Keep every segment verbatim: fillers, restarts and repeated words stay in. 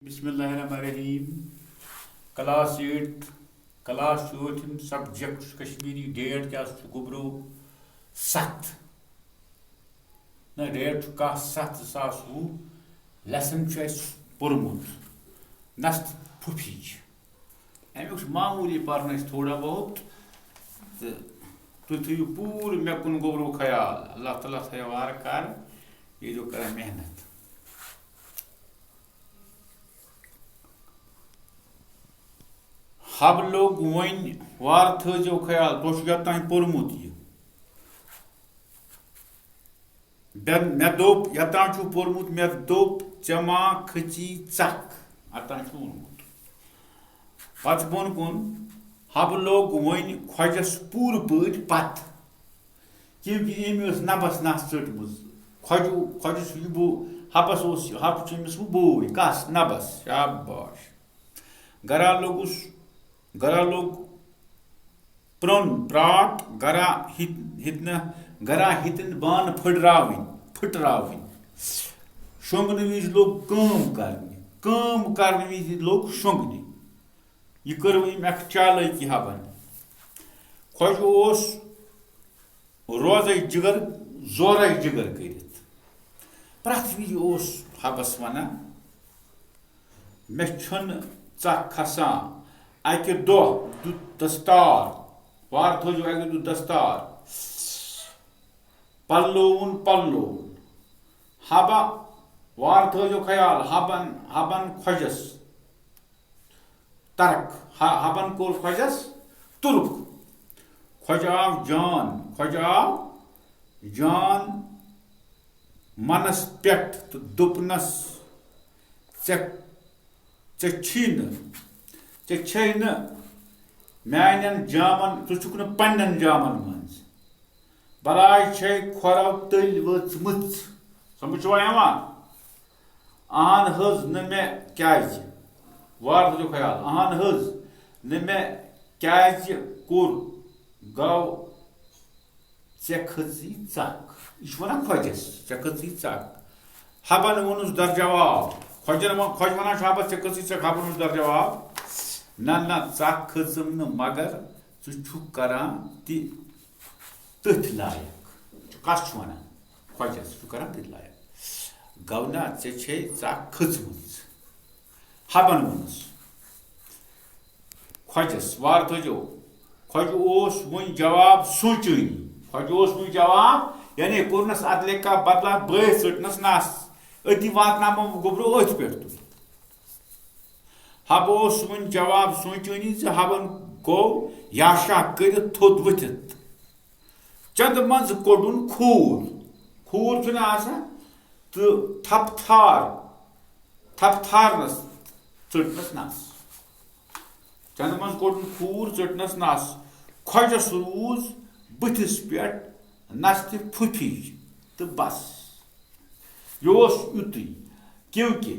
بسم اللہ الرحمن الرحیم۔ کلاس ایٹ، کلاس چھُ ٲٹھِم، سبجیکٹ چھُ کشمیری، ڈیٹ کیٛاہ چھُ؟ گوٚبرو ستھ۔ نہ، ڈیٹ چھُ کاہ ستھ زٕ ساس وُہ۔ لیسن چھُ اَسہِ پوٚرمُت نست پھُپھی۔ اَمیُک چھُ معموٗلی پَرُن اَسہِ تھوڑا بہت، تہٕ تُہۍ تھٲیِو پوٗرٕ مےٚ کُن گوٚبرو خیال۔ اللہ تعالیٰ تھٲیِو وارٕ کارٕ، یہِ ٲسۍزیو کران محنت۔ حبہٕ لوٚگ وۄنۍ وارٕ تھٲیزیو خیال، تۄہہِ چھُ یوٚتام پوٚرمُت یہِ۔ بے-، مےٚ دوٚپ، یوٚتام چھُ پوٚرمُت، مےٚ دوٚپ، "ژےٚ ما کھٔژی ژکھ؟" اوٚتام چھُ ووٚنمُت۔ پتہٕ بۄن کُن، حبہٕ لوٚگ وۄنۍ خۄجس پوٗرٕ پٲٹھۍ پتہٕ، کیونکہ أمۍ ٲس نبس نس ژٔٹمٕژ۔ خۄجہِ، خۄجہِ چھُ یہِ بو-، حبس اوس، حبہٕ چھُ أمِس وۄنۍ بوے، کس؟ نبس۔ شاباش۔ گرا لوٚگُس، گرا لوٚگ پرٛون پراٹ، گرا ہِت-، ہِتنہٕ، گرا ہِتن بانہٕ پھٔٹراوٕنۍ، پھٔٹراوٕنۍ۔ شۄنٛگنہٕ وِزِ لوٚگ کٲم کرنہِ، کٲم کرنہٕ وِزِ لوٚگ شۄنٛگنہِ۔ یہِ کٔر أمۍ اکھ چالٲکی حبن۔ خۄجہِ اوس روزے جگر، زورے جگر کٔرِتھ۔ پرٛٮ۪تھ وِزِ اوس حبس ونان، "مےٚ چھُنہٕ ژکھ کھسان۔" اکہِ دۄہ دیُت دستار، وارٕ تھٲوزیو اکہِ دۄہ دیُت دستار، پلووُن، پلووُن۔ حبہ، وارٕ تھٲوزیو خیال، حبن، حبن خۄجس ترک، ح-، حبن کوٚر خۄجس تُرک۔ خۄجہِ آو جان، خۄجہِ آو جان منس پٮ۪ٹھ تہٕ دوٚپنس، "ژےٚ، ژےٚ چھی نہٕ، ژےٚ چھے نہٕ میانٮ۪ن جامن، ژٕ چھُکھ نہٕ پننٮ۪ن جامن منٛز۔ بلاے چھے کھۄرو تٔلۍ ؤژھمٕژ۔" سمجھ چھُوا یِوان؟ اہن حظ نہٕ مےٚ کیازِ؟ وارٕ تھٲیزیو خیال، اہن حظ نہٕ مےٚ کیازِ کوٚر؟ گوٚو ژےٚ کھٔژٕے ژکھ۔ یہِ چھُ ونان خۄجس، "ژےٚ کھٔژٕے ژکھ۔" حبن ووٚنُس در جواب۔ خۄجن ووٚن، خۄجہِ ونان چھُ حبس، "ژےٚ کھٔژٕے ژکھ؟" حبن ووٚنُس در جواب، "نہ، نہ، ژکھ کھٔژٕم نہٕ، مگر ژٕ چھُکھ کران تہِ تٔتھۍ لایق۔" کس چھُ ونان؟ خۄجس چھُ کران تٔتھۍ لایق۔ گوٚو نا، ژےٚ چھے ژکھ کھٔژمٕژ۔ حبن ووٚنُس خۄجس، وارٕ تھٲوزیو۔ خۄجہِ اوس وُنہِ جواب سونچٲنی۔ خۄجہِ اوس وُنہِ جواب، یعنی کوٚرنس ادلہِ کا بدلہ، بٲیِس ژٔٹنس نس۔ أتی واتناومو گوٚبرو أتھۍ پٮ۪ٹھ تُہۍ۔ حبہٕ اوس وُنہِ جواب سونچٲنی زِ حبن گوٚو یاشا کٔرِتھ تھوٚد ؤتھِتھ۔ چندٕ منٛز کوٚڑُن کھوٗر۔ کھوٗر چھُنہ آسان، تہٕ تھپھ تھار، تھپھ تھارنس ژٔٹنس نس۔ چندٕ منٛز کوٚڑُن کھوٗر، ژٔٹنس نس۔ خۄجس روٗز بٕتھِس پٮ۪ٹھ نستہِ پھُپھی تہٕ بس۔ یہِ اوس یُتُے، کیونکہ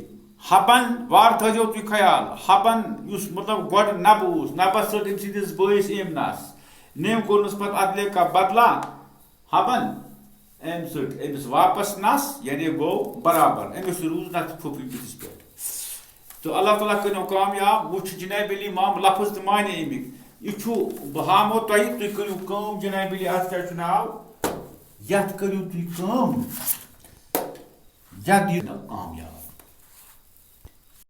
حبن، وارٕ تھٲیزیو تُہۍ خیال، حبن یُس مطلب گۄڈٕ نبہٕ اوس، نبس ژٔٹ أمۍ سٕنٛدِس بٲیِس أمۍ نس، نٔمۍ کوٚرنس پتہٕ ادلہِ کا بدلہ۔ حبن أمۍ ژٔٹ أمِس واپس نس، یعنی گوٚو برابر، أمِس روٗز نستہِ پھُپھی بٕتھِس پٮ۪ٹھ۔ تہٕ اللہ تعالیٰ کٔرِو کامیاب۔ وۄنۍ چھُ جناب علی امام لفظ تہٕ معنی اَمِکۍ۔ یہِ چھُ، بہٕ ہاوہو تۄہہِ، تُہۍ کٔرِو کٲم جناب علی، اَتھ کیٛاہ چھُ ناو؟ یَتھ کٔرِو تُہۍ کٲم، یَتھ دِیِو نہٕ کامیاب۔